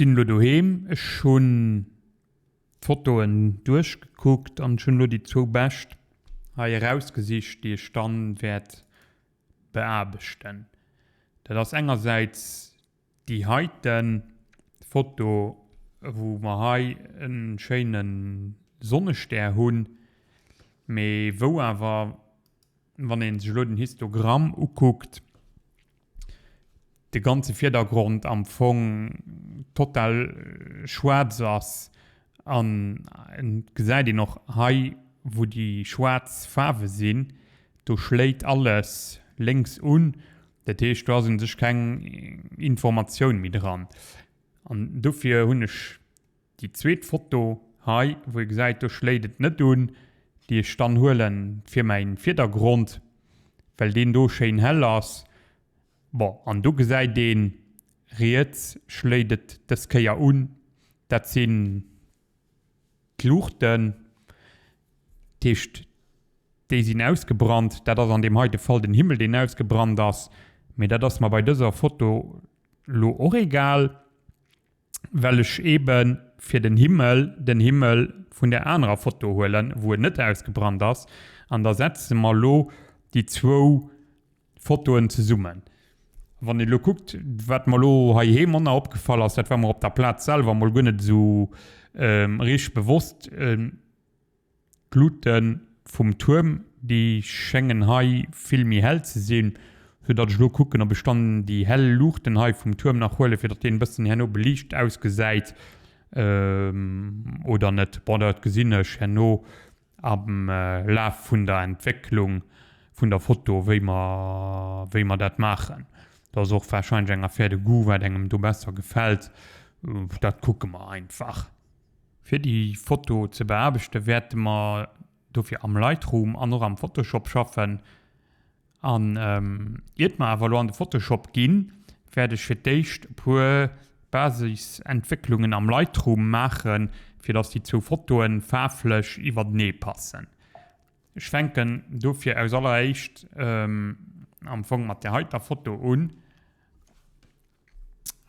sinn elo doheem, ech hunn d'Fotoen duerchgekuckt an ech hunn elo déi zwou bescht hei erausgesicht, déi ech dann wäert beaarbechten. Dat ass engersäits déi heiten Foto, wou mer hei e schéine Sonnestär hunn, mee wou awer, wann ee sech elo den Histogramm ukuckt, de ganze Virdergrond am Fong total schwaarz ass an et gesäit een och hei wou déi schwaarz Faarwe sinn, do schléit alles lénks un, dat heescht do ass un sech keng Informatioun méi dran an dofir hunn ech Déi zweet Foto hei, wou ee gesäit, do schléit et net un, déi ech dann huelen fir mäin Virdergrond, well deen do schéin hell ass. Bon, an do gesäit een, riets schléit et dës Kéier un, dat sinn d'Luuchten, dat heescht déi sinn ausgebrannt. Dat ass an deem heite Fall den Himmel, deen ausgebrannt ass, mee dat ass mer bei dëser Foto lo och egal. well ech eben fir den Himmel den Himmel vun der anerer Foto huelen, wou en net ausgebrannt ass, an da setze mer lo déi zwou Fotoen zesummen. Wann ee lo kuckt, wat mer lo heiheem manner opgefall ass, dat war mer op der Plaz selwer mol guer net esou richteg bewosst, D'Luuten vum Tuerm, déi schéngen hei vill méi hell ze sinn, sou datt ech lo kucken ob ech dann déi hell Luuchten hei vum Tuerm nach huelen, fir datt deen e bëssen herno beliicht ausgesäit oder net. Bon, dat gesinn ech herno am Laf vun der Entwécklung vun der Foto, wéi mer wéi mer dat maachen. Dat ass och wahrscheinlech eng Affaire de goût, wat engem do besser gefält, dat kucke mer einfach. Fir déi Foto ze beaarbechte wäerte mer dofir am Lightroom an och am Photoshop schaffen. An iert mer awer elo an de Photoshop ginn, wäert ech fir d'éischt e puer Basisentwécklungen am Lightroom maachen, fir dass déi zwou Fotoen faarflech iwwertenee passen. Ech fänken dofir aus alleréischt am Fong mat där heiter Foto un.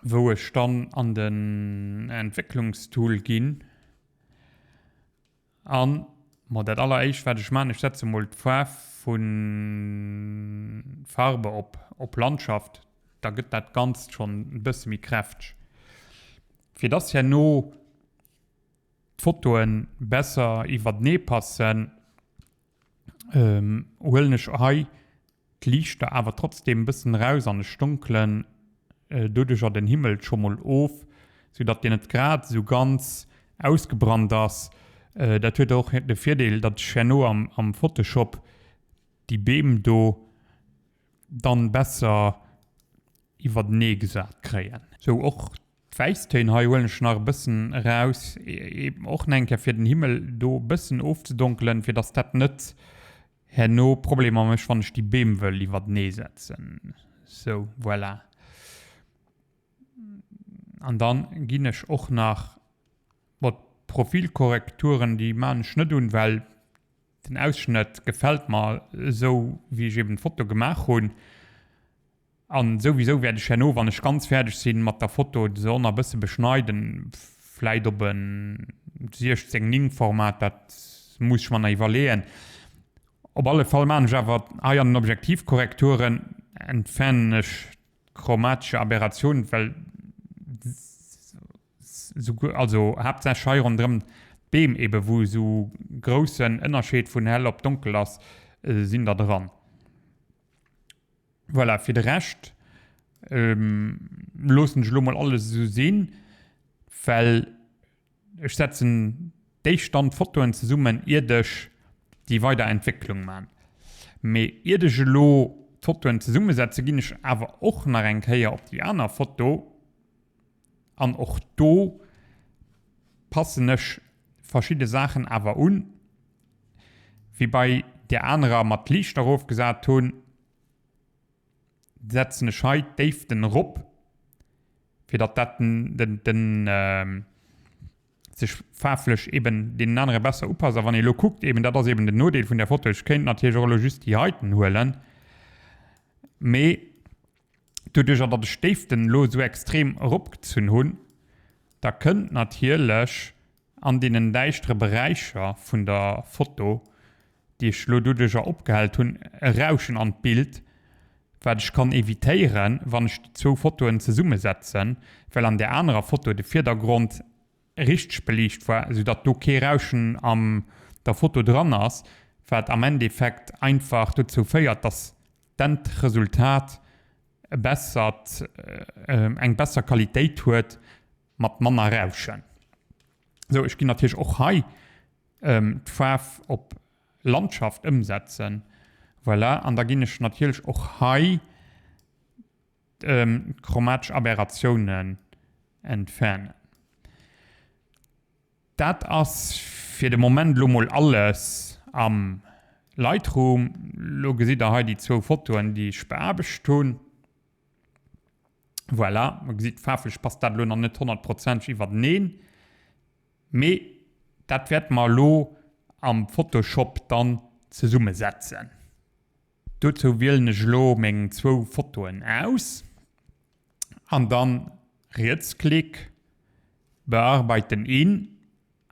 wou ech dann an den Entwécklungstool ginn an ma dat alleréischt wat ech maachen, ech setze mol d'Faarf vun Farbe op op Landschaft, da gëtt dat Ganzt schonn e bësse méi kräfteg. Fir dass herno d'Fotoen besser iwwertenee passen, huelen ech hei d'Liichter awer trotzdem bëssen eraus an ech donkelen doduercher den Himmel scho mol of, sou datt deen net grad sou ganz ausgebrannt ass. Dat huet och de Virdeel, datt ech herno am Photoshop déi Beem do dann besser iwwertenee gesat kréien. Sou och d'Wäisstéin hei huelen ech nach e bëssen eraus, eben och nach eng Kéier fir den Himmel do e bëssen ofzedonkelen, fir datt dat net Herno Problemer mech wann ech déi Beem wëll iwwertenee setzen. Sou, voilà. An dann ginn ech och nach, bon, d'Profilkorrekturen déi maan ech net un, well den Ausschnëtt gefällt mer esou wéi ech eben d'Foto gemaach hunn. An souwisou wäert ech herno, wann ech ganz fäerdeg sinn mat der Foto, se och nach e bësse beschneiden, vläit op e 16, 9 Format, dat muss ech mer nach iwwerleeën. Op alle Fall maachen ech awer hei an den Objektivkorrekturen, entfernen ech d'chromatesche Aberratioun, well souguer, also haaptsächlech hei ronderëm d'Beem ebe wou esou groussen Ënnerscheed vun hell op donkel ass, sinn der dran. Voilà, fir de Rescht loossen ech elo mol alles esou sinn, well ech setzen d'éischt dann d'Fotoen zesummen, iert ech déi weider Entwécklung man. Mee iert ech elo d'Fotoen zesummesetzen, ginn ech awer och nach eng Kéier op déi aner Foto an och do passen ech verschidde Saachen awer un. Wéi bei där anerer mer d'Liicht erofgesat hunn, setzen ech hei d'Déiften erop, fir datt dat den, den sech faarflech eben deenen anere besser upasst. A wann ee elo kuckt, eben dat ass eben den Nodeel vun där Foto, ech kéint natierlech och elo just déi heiten huelen, mee doduercher datt ech d'Déiften elo esou extrem eropgezunn hunn. Da kënnt natierlech an deenen däischtere Beräicher vun der Foto, déi ech elo doduercher opgehellt hunn, e Rauschen an d'Bild, wat ech kann evitéieren, wann ech déi zwou Fotoen zesummesetzen, well an där anerer Foto de Virdergrond richteg beliicht war, sou datt do kee Rauschen am der Foto dran ass, wat am Endeffekt einfach dozou féiert, datt d'Endresultat e bessert, eng besser Qualitéit huet mat manner Rauschen. Sou, ech ginn natierlech och hei d'Faarf op Landschaft ëmsetzen, voilà, an da ginn ech natierlech och hei d'chromatesch Aberratiounen entfernen. Dat ass fir de Moment elo mol alles am Lightroom. Lo gesitt der hei déi zwou Fotoen, déi ech beaarbecht hunn. Voilà, man gesitt faarflech passt dat elo nach net honnertprozenteg iwwerteneen, mee dat wäerte mer elo am Photoshop dann zesummesetzen. Dozou wielen ech elo meng zwou Fotoen aus an dann Rietsklick, Bearbeiten in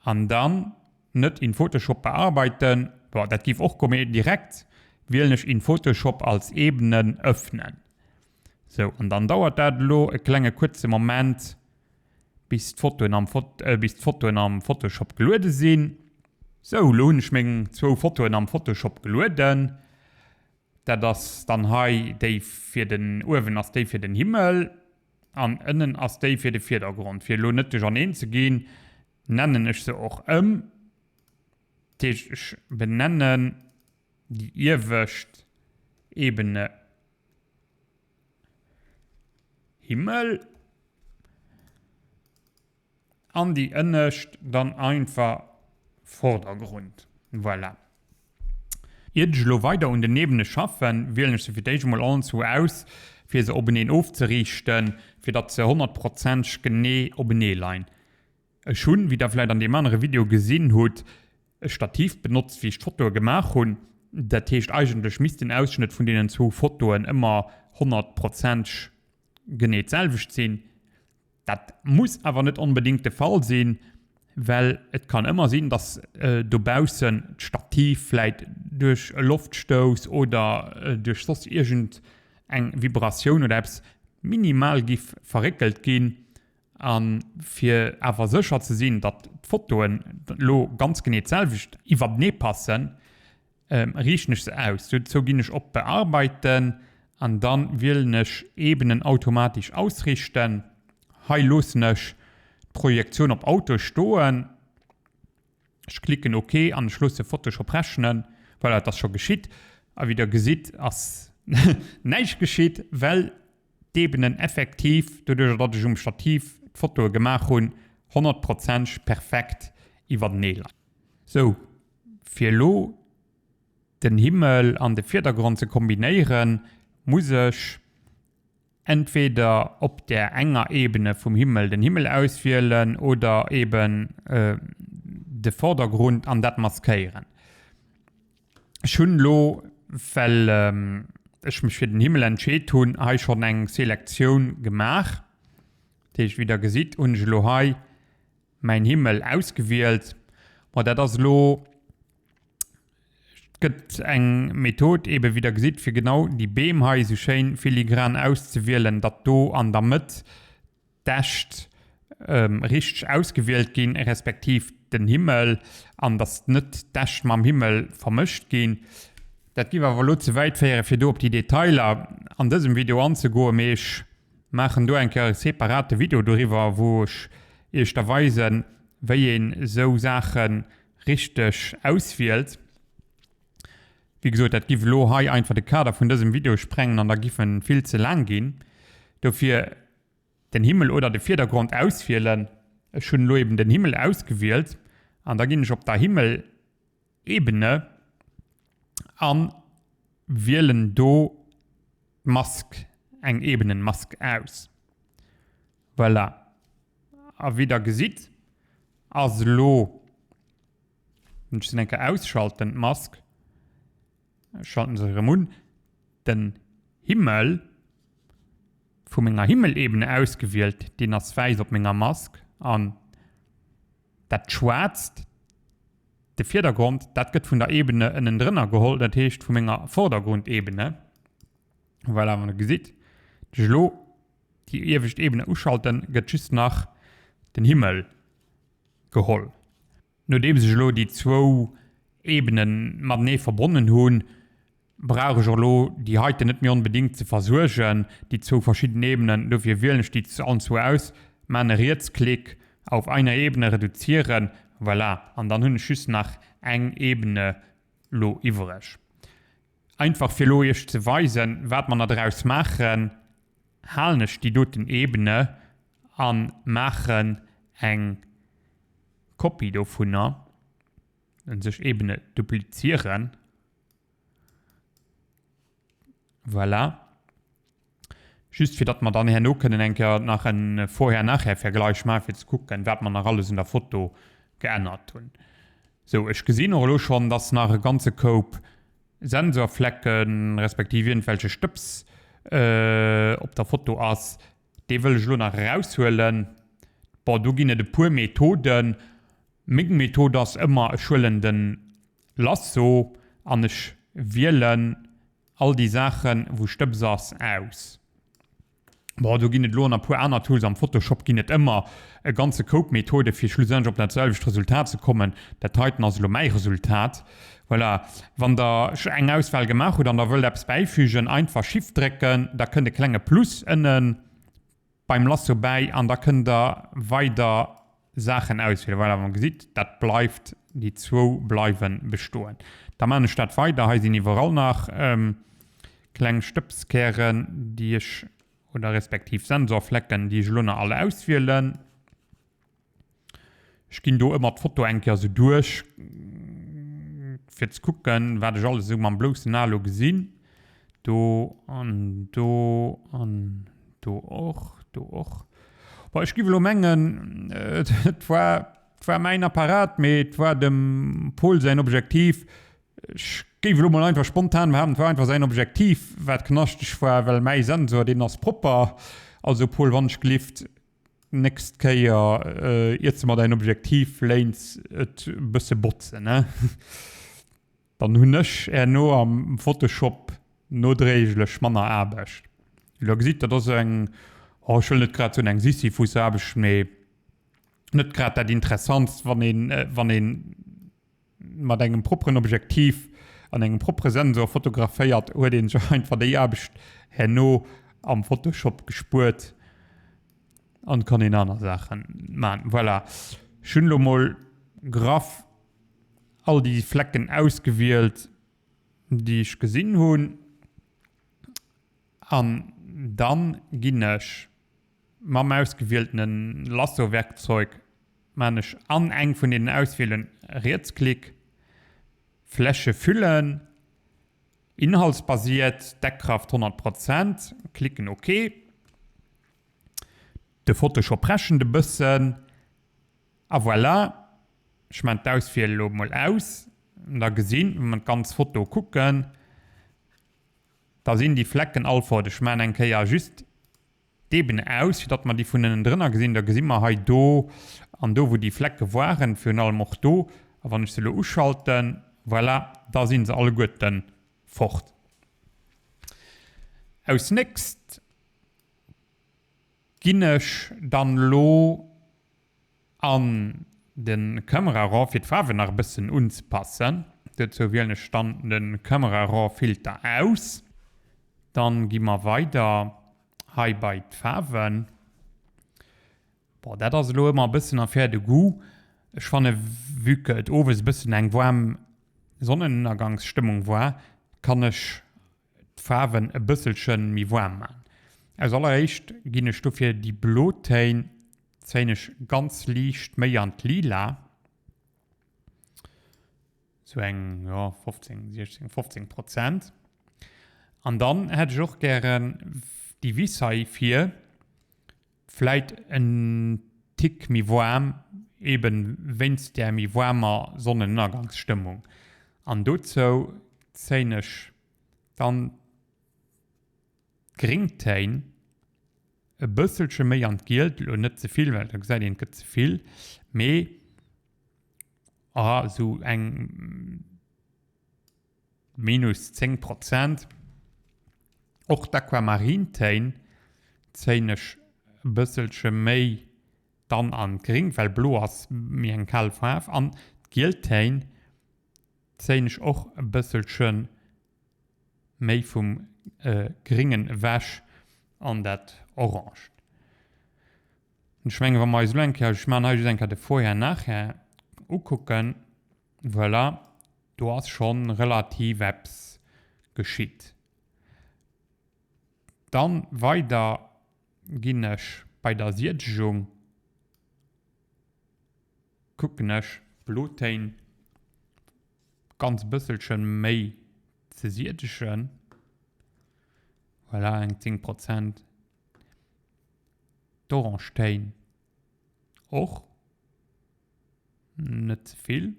an dann net in Photoshop bearbeiten, bon dat giff och goen, mee direkt wielen ech in Photoshop als Ebene öffnen. Sou, an dann dauert dat elo e klenge kuerze Moment bis d'Fotoen am bis d'Fotoen am Photoshop geluede sinn. Sou, elo hunn ech meng zwou Fotoen am Photoshop gelueden. Dat ass dann hei déi fir den, uewen ass déi fir den Himmel an ënnen ass déi fir de Virdergrond. Fir elo net duercherneen ze ginn, nennen ech se och ëm. Dat heescht, ech benennen déi iewescht Ebene Himmel an déi ënnescht dann einfach Vordergrund. Voilà. Iert ech elo weider un den Ebene schaffen, wielen ech se fir d'éischt emol allen zwou aus, fir se openeen ofzeriichten, fir datt se honnertprozenteg genee openee leien. Ech hunn, wéi der vläit an deem anere Video gesinn hutt, e Stativ benotzt, wéi ech d'Fotoe gemaach hunn. Dat heescht, eigentlech misst den Ausschnëtt vun deenen zwou Fotoen ëmmer honnertprozenteg genee d'selwecht sinn. Dat muss awer net onbedéngt de Fall sinn, well et kann ëmmer sinn, dass dobaussen d'Stativ vläit duerch e Loftstouss oder duerch soss iergend eng Vibratioun oder eppes minimal giff verréckelt ginn. A fir awer sécher ze sinn, datt d'Fotoen elo ganz genee d'selwecht iwwertenee passen, riichten ech se aus. Dozou ginn ech op Bearbeiten an dann wielen ech Ebenen automatisch ausrichten. Hei loossen ech d'Projektioun op Auto stoen. Ech klicken OK an ech loosse Photoshop rechnen. Voilà, et ass scho geschitt. A wéi der gesitt, ass näischt geschitt, well d'Ebenen effektiv, doduercher datt ech um Stativ d'Fotoe gemaach hunn, honnertprozenteg perfekt iwwertenee leien. Sou, fir elo den Himmel an de Virdergrond ze kombinéieren, muss ech entweder op där enger Ebene vum Himmel den Himmel auswielen oder eben de Vordergrund an dat maskéieren. Ech hunn elo, well ech mech fir den Himmel entscheet hunn, hei schonn eng Selektioun gemaach. Dat heescht, wéi der gesitt, hunn ech elo hei mäin Himmel ausgewielt. Bon, dat ass elo, et gëtt eng Method eebe wéi der gesitt, fir genau déi Beem hei esou schéin filigran auszewielen, datt do an der Mëtt d'Äscht richteg ausgewielt ginn, respektiv den Himmel, an datt net d'Äscht mam Himmel vermëscht ginn. Dat giff awer elo ze wäit féieren, fir do op déi Detailer an dësem Video anzegoen, mee ech maachen do eng Kéier e separate Video doriwwer, wou ech iech da weisen, wéi een esou Saache richteg auswielt. Wéi gesot, dat giff elo hei einfach de Kader vun dësem Video sprengen an da giff en vill ze laang ginn. Dofir den Himmel oder de Virdergrond auswielen. Ech hunn elo eben den Himmel ausgewielt an da ginn ech op der Himmel-Ebene an wielen do d'Mask, eng Ebenenmask aus. Voilà. A wéi der gesitt ass elo, wann ech se eng Kéier ausschalten, d'Mask, ech schalten se erëm un, den Himmel vu menger Himmelebene ausgewielt, deen ass wäiss op menger Mask. An dat Schwaarzt, de Virdergrond, dat gëtt vun der Ebene ënnendrënner geholl, dat heescht vu menger Vordergrundebene. Voilà, wann der gesitt, ech elo déi iewescht Ebene uschalten, gëtt just nach den Himmel geholl. Nodeems ech elo déi zwou Ebene matenee verbonnen hunn, brauch ech och elo déi heiten net méi onbedingt ze versuergen, déi zwou verschidden Ebenen. Dofir wielen ech déi allen zwou aus, maachen e Rietsklick, auf einer Ebene reduzieren, voilà, an dann hunn ech just nach eng Ebene lo iwwreg. Einfach fir elo iech ze weisen, wat mer nach draus maachen, halen ech déi doten Ebene a maachen eng Kopie dovunner, un sech Ebene duplizieren. Voilà. Just fir datt mer dann herno kënnen eng Kéier nach en Vorher-Nachher-Vergleich maachen, fir ze kucken, wat mer nach alles un der Foto geännert hunn. Sou, ech gesinn och elo schonn, dass nach e ganze Koup Sensorflecken, respektiv iergendwelche Stëbs op der Foto ass. Dee wëll ech elo nach eraushuelen. Bon, do ginn et e puer Methoden. Meng Method ass ëmmer, ech huelen de Lasso an ech wielen all déi Saachen, wou Stëbs ass, aus. Bon, do ginn et elo nach e puer aner Tools. Am Photoshop ginn et ëmmer e ganze Koup Methode fir schlussendlech op dat selwecht Resultat ze kommen. Dat heiten ass elo mäi Resultat. Voilà. Wann der eng Auswahl gemaach hutt an der wëllt eppes bäifügen, einfach Shift drécken, da kënnt e klenge Plus ënnen beim Lasso bäi an da kënnt der weider Saachen auswielen. Voilà, man gesitt, dat bleift, déi zwou bleiwe bestoen. Da maan ech dat weider. Hei sinn iwwerall nach kleng Stëbskären, déi ech, oder respektiv Sensorflecken, déi ech elo nach all auswielen. Ech ginn do ëmmer d'Foto eng Kéier esou duerch, fir ze kucken, wat ech alles esou mam bloussen A elo gesinn. Do an do an do och, do och. Bon, ech giff elo mengen, et war, et war mäin Apparat, mee et war dem Paul säin Objektiv. Ech géif elo mol einfach spontan behaapten, et war einfach säin Objektiv, wat knaschteg war, well mäi Sensor, deen ass propper. Also Paul, wann ech gelift, d'nächst Kéier, iert s de mer däin Objektiv léins, et e bësse botzen, ne? Dann hunn ech herno am Photoshop nodréiglech manner Aarbecht. Elo gesitt, dat ass eng, oh ech wëll net grad soen eng Sisyphusaarbecht, mee net grad dat Interessantst, wann een, wann een mat engem propperen Objektiv an engem proppere Sensor fotograféiert, huet een sech einfach déi Aarbecht herno am Photoshop gespuert an kann een aner Saachen man. Voilà, ech hunn elo mol graff all déi Flecken ausgewielt, déi ech gesinn hunn, an dann ginn ech mam ausgewieltene Lasso-Werkzeug, maan ech an eng vun deenen Auswielen Rietsklick, Fläche füllen, inhaltsbasiert, Deckkraft 100 Prozent, klicken ok. De Photoshop rechent e bëssen a voilà. Ech maan d'Auswiel elo mol aus, da gesinn, wa mer d'ganz Foto kucken, da sinn déi Flecken all fort. Ech maan eng Kéier just d'Ebene aus, fir datt mer déi vun ënnendrënner gesinn. Da gesi mer hei do an do, wou déi Flecke waren, virun allem och do. A wann ech se elo uschalten, voilà, da si se alleguerten fort. Aus nächst ginn ech dann elo An den Camera Raw fir d'Faarwen nach e bëssen unzepassen. Dozou wielen ech dann den Camera Raw Filter aus. Dann gi mer weider hei bei d'Faarwen. Bon, dat ass elo ëmmer e bëssen Affaire de goût. Ech fanne vue que et owes e bëssen eng waarm Sonnenënnergangsstëmmung war, kann ech d'Faarwen e bësselchen méi waarm maan. Als alleréischt ginn ech dofir déi blo Téin zéien ech ganz liicht méi an d'Lila, sou eng jo 15, 16, 15 Prozent. An dann hätt ech och gären déi Wiss hei vir vläit en Tick méi waarm, eben wéinst där méi waarmer Sonnenënnergangsstëmmung. An dozou zéien ech dann d'Gringtéin. e bësselche méi an d'Gielt, elo net ze vill, well da gesäit een et gëtt ze vill, mee ah esou eng minus 10 Prozent. Och d'Aquamarintéin zéien ech e bësselche méi dann an d'Gréng, well blo ass méi eng kal Faarf, an d'Gieltéin zéien ech och e bësselche méi vum Gringen ewech an dat Oranged. Ech mengen, wa mer eis elo eng Kéier, ech maachen hei just eng Kéier de Vorher-Nachher ukucken, voilà, do ass schonn relativ eppes geschitt. Dann weider ginn ech bei der Siedgegung, kucken ech d'Blotéin ganz bësselchen méi ze siedegen, voilà eng 10 Prozent, d'Orangetéin och net ze vill,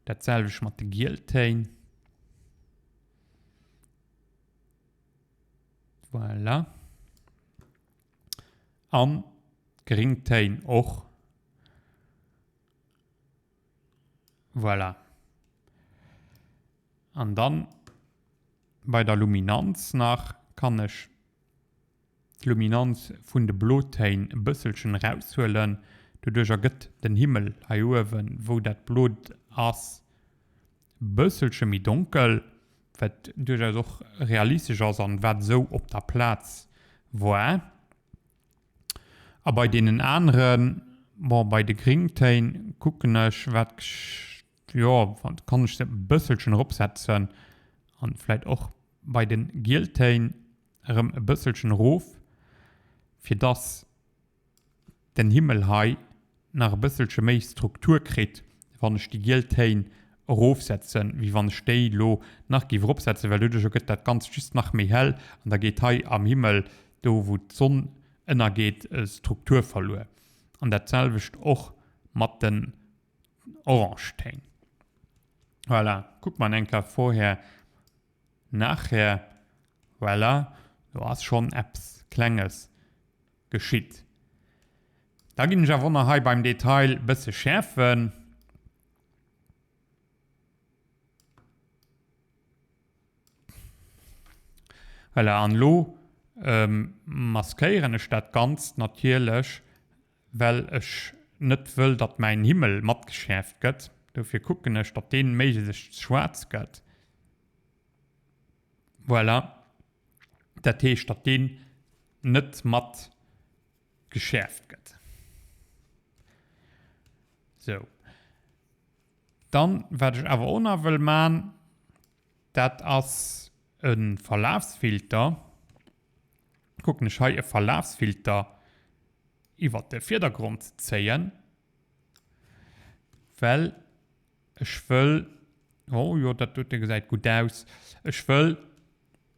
dat selwecht mat de Gieltéin. Voilà. An d'Gringtéin och. Voilà. An dann bei der Luminanz nach kann ech d'Luminanz vun de Blotéin e bësselchen eraushuelen. Doduerch ergëtt den Himmel hei uewen, wou dat Blot ass, e bësselche méi donkel, wat duerchaus och realistesch ass an wat esou op der Plaz war. A bei deenen aneren, bon, bei de Gringtéin kucken ech wat, jo, kann ech se e bësselchen eropsetzen an vläit och bei de Gieltéin erëm e bësselchen erof, fir dass den Himmel hei nach e bësselche méi Struktur kritt, wann ech déi giel Téin erofsetzen, wéi wann ech déi elo nach géif eropsetzen, well doduercher gëtt dat Ganzt just nach méi hell an da geet hei am Himmel, do wou d'Sonn ënnergeet, Struktur verluer. An dat selwecht och mat den orange Téin. Voilà, kucke mer eng Kéier vorher, nachher. Voilà, do ass schonn eppes Klenges geschitt. Da ginn ech awer och nach hei beim Detail bësse schäerfen. Voilà, an elo maskéieren ech dat Ganzt natierlech, well ech net wëll, datt mäin Himmel matgeschäerft gëtt. Dofir kucken ech, datt deen méiglechst schwaarz gëtt. Voilà. Dat heescht, datt deen net mat geschäerft gëtt. Sou. Dann, wat ech awer och nach wëll man, dat ass e Verlafsfilter. Kucken ech hei e Verlafsfilter iwwert de Virdergrond ze zéien, well ech wëll, oh jo, dat dote gesäit gutt aus, ech wëll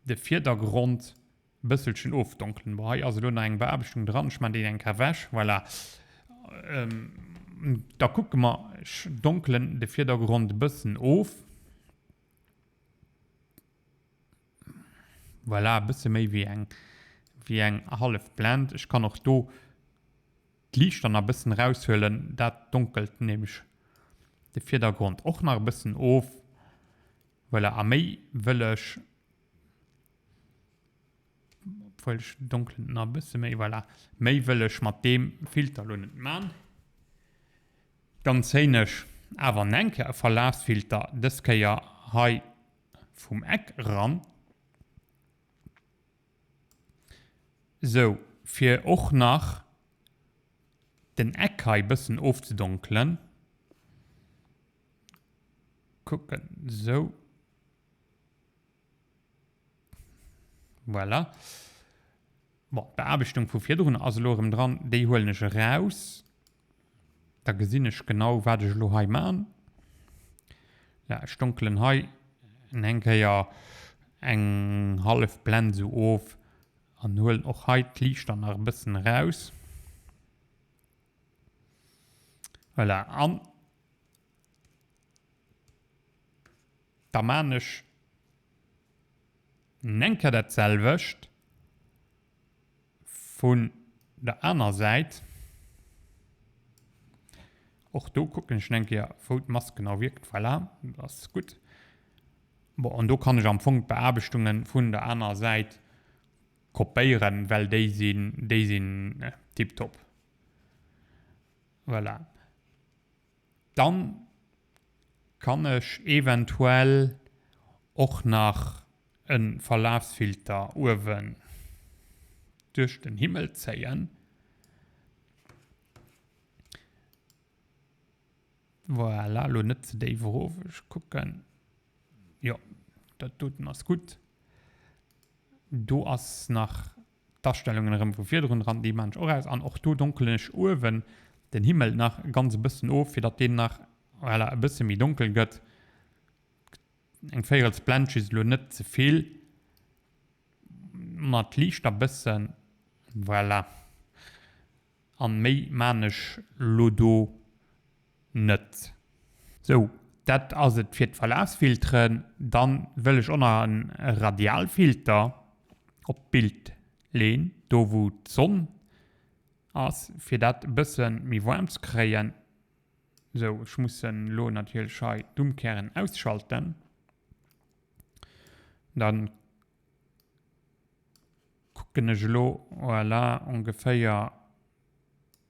de Virdergrond e bësselchen ofdonkelen. Bon, hei ass elo nach eng Beaarbechtung dran, ech man déi eng Kéier ewech, voilà. Da kucke mer, ech donkelen de Virdergrond e bëssen of. Voilà, e bësse méi wéi eng, wéi eng hallef Blend. Ech kann och do d'Liicht dann nach e bëssen eraushuelen, dat donkelt nämlech de Virdergrond och nach e bëssen of. Voilà, a méi wëll ech, obwuel ech donkelen nach e bësse méi, voilà, méi wëll ech mat deem Filter elo net man. Dann zéien ech awer nach eng Kéier e Verlafsfilter, dës Kéier hei vum Eck eran. Sou, fir och nach den Eck hei e bëssen ofzedonkelen. Kucken, sou. Voilà. Bon, d'Beaarbechtung vu virdrun ass elo erëm dran. Déi huelen ech eraus. Da gesinn ech genau, wat ech elo hei man. Ja, ech donkelen hei eng Kéier eng hallef Blend sou of an huelen och hei d'Liicht dann nach e bëssen eraus. Voilà, an da maan ech enker dat selwecht vun. der aner Säit. Och do kucken ech eng Kéier, wou d'Mask genau wierkt. Voilà, dat ass gutt. Bon, an do kann ech am Fong d'Beaarbechtunge vun der anerer Säit kopéieren, well déi sinn, déi sinn tiptop. Voilà. Dann kann ech eventuell och nach e Verlafsfilter uewen duerch den Himmel zéien. Voilà, elo net ze déif erof, ech kucken, jo dat doten ass gutt. Do ass nach d'Astellungen erëm vu virdrun dran, déi maan ech och aus an och do donkelen ech uewen den Himmel nach ganz e bëssen of, fir datt deen nach, voilà, e bësse méi donkel gëtt. Eng véierels Blend just elo net ze vill, ma d'Liicht a bëssen, voilà. An méi maan ech lo do net. Sou, dat ass et fir d'Verlafsfilteren. Dann wëll ech och nach en Radialfilter op d'Bild leen, do wou d'Sonn ass, fir dat e bëssen méi waarm ze kréien. Sou, ech mussen lo natierlech hei d'Umkehren ausschalten. Dann Kucken ech elo, voilà, ongeféier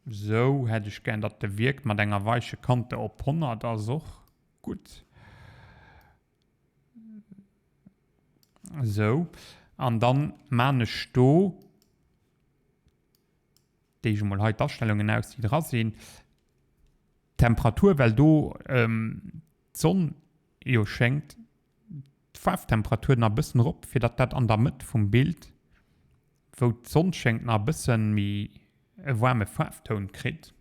sou hätt ech gär datt de wierkt, mat enger weiche Kante op 100 ass och gutt. Sou, an dann maan ech do déi ech emol hei d'Astellungen aus déi dra sinn, d'Temperatur, well do d'Sonn jo schéngt, d'Faarftemperatur nach e bëssen erop, fir datt dat an der Mëtt vum Bild, wou d'Sonn schéngt, nach e bëssen méi e waarme Faarftoun kritt.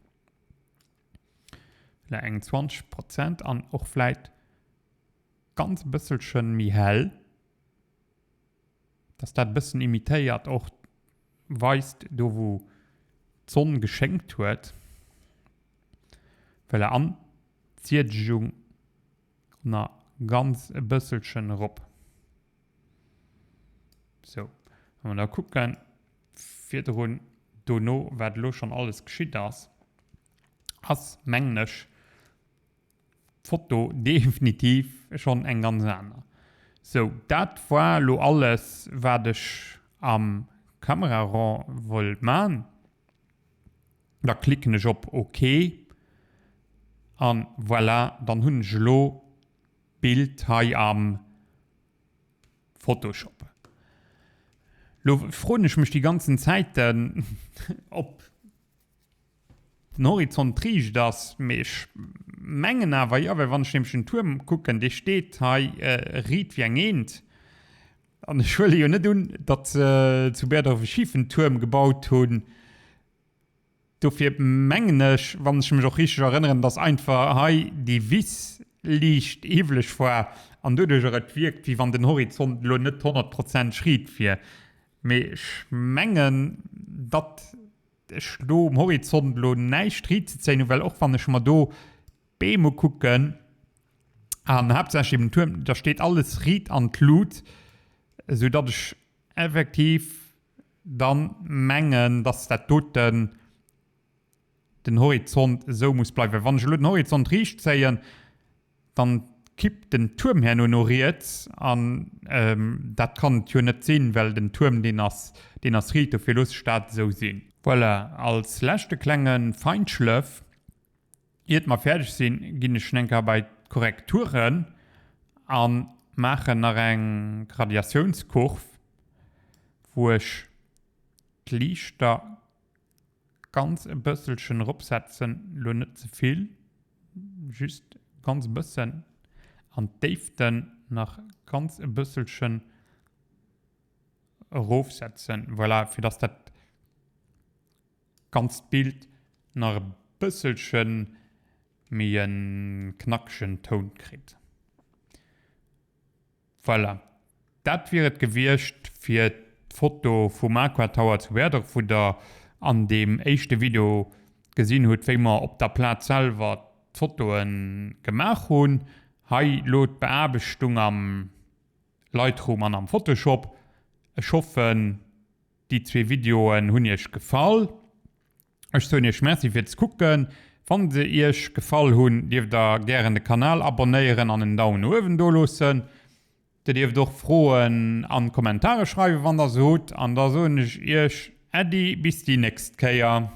Vläicht eng 20 Prozent an och vläicht ganz e bësselchen méi hell, dass dat e bëssen imitéiert och weist, do wou d'Sonn geschéngt huet. Voilà, an d'Siedegung Na ganz e bësselchen erop. Sou, wa mer da kucken, virdrun, dono, wat elo schonn alles geschitt ass, ass, mengen ech, d'Foto definitiv schonn eng ganz aner. Sou, dat war elo alles, wat ech am Camera Raw wollt man. Da klicken ech op ok an voilà, dann hunn ech elo d'Bild hei am Photoshop. Lo froen ech mech déi ganzen Zäiten op den Horizont riicht ass, mee ech mengen awer jo, well wann ech nämlech den Tuerm kucken, dee steet hei riit wéi eng Eent. An ech huele jo net un, datt se zu Berdorf e schifen Tuerm gebaut hunn. Dofir mengen ech, wann ech mech och richteg erënneren, datt einfach hei déi Wiss liicht hiwweleg war an doduercher et wierkt, wéi wann den Horizont elo net 100 Prozent schriit wier. Mee ech mengen, datt ech do um Horizont elo näischt riit ze zéien hunn, well och wann ech mer do d'Beem ukucken, An haaptsächlech eben den Tuerm, da steet alles riit an d'Lut, esou datt ech effektiv dann mengen, datt dat doten den Horizont esou muss bleiwen. Wann ech elo den Horizont riicht zéien, dann kippt den Tuerm herno no riets an dat kann et jo net sinn, well den Tuerm deen ass, deen ass riit, dofir loosse ech dat esou sinn. Voilà, als leschte klenge Feinschlëff Iert mer fäerdeg sinn, ginn ech enker bei d'Korrekturen a maachen nach eng Gradiatiounskurv, wou ech d'Liichter ganz e bësselchen eropsetzen, lo net ze vill, just ganz e bëssen, an d'Déiften nach ganz e bësselchen erofsetzen, voilà, fir dass dat Ganzt Bild nach e bësselchen méi en knackegen Toun kritt. Voilà, dat wier et gewiescht fir d'Foto vum Aqua Tower zu Berdorf, wou der an deem éischte Video gesinn hutt, wéi mer op der Plaz selwer d'Fotoe gemaach hunn. Hei lo d'Beaarbechtung am Lightroom an am Photoshop. Ech hoffen, Déi zwee Videoen hunn iech gefall. Ech soen iech Merci fir d'Kucken. Wann se iech gefall hunn, dierft der gären de Kanal abonnéieren an en Daumen no uewen do loossen. Der dierft och Froen an d'Kommentare schreiwen, wann der se hutt. An da soen ech iech Äddi bis déi nächst Kéier.